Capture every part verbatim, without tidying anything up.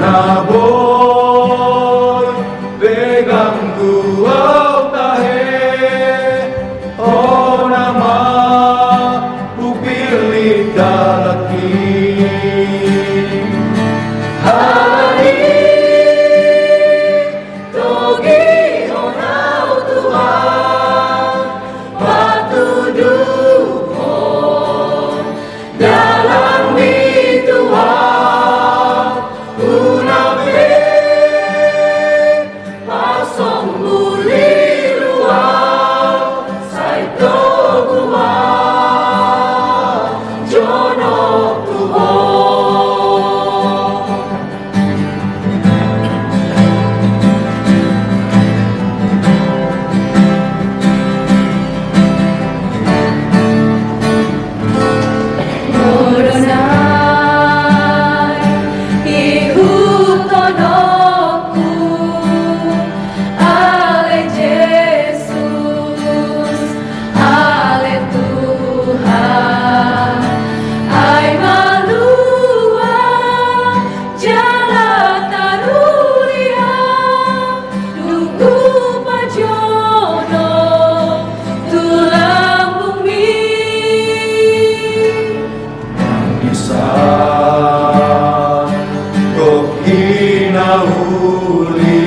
Na boi pegang tu au tahe, hona ma hupillit dalan i. Halani togihon au Tuhan, patuduhon dalanmi Tuhan, unang be pasombu lilu au, sai togu ma jonok tu Ho. Molo naeng ihut hononku, ale Jesus, ale Tuhan, ai malua jala tarulia, dung hupajonok tu lambungmi. Di saat hinauli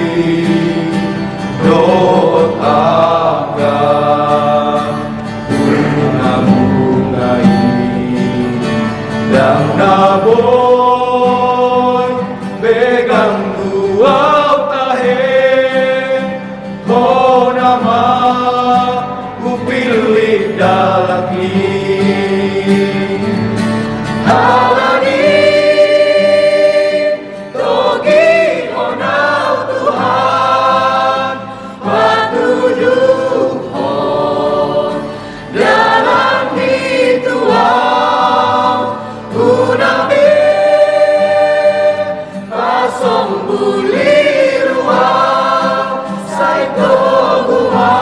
dohot angka bunga-bunga i, ndang na boi pegang tu au tahe, hona ma hupillit dalan i. Halani togihon au Tuhan, patuduhon dalanmi Tuhan, unang be pasombu lilu au, sai togu ma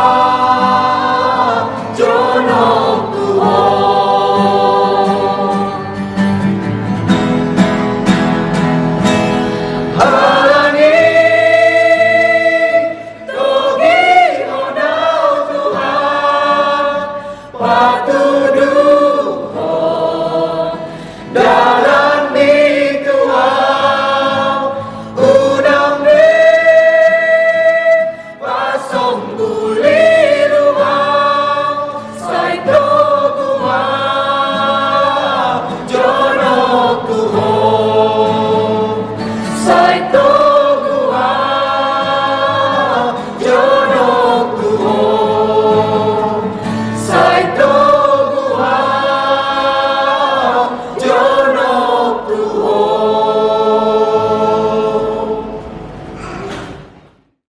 jonok tu Ho. Halani togihon au Tuhan, patuduhon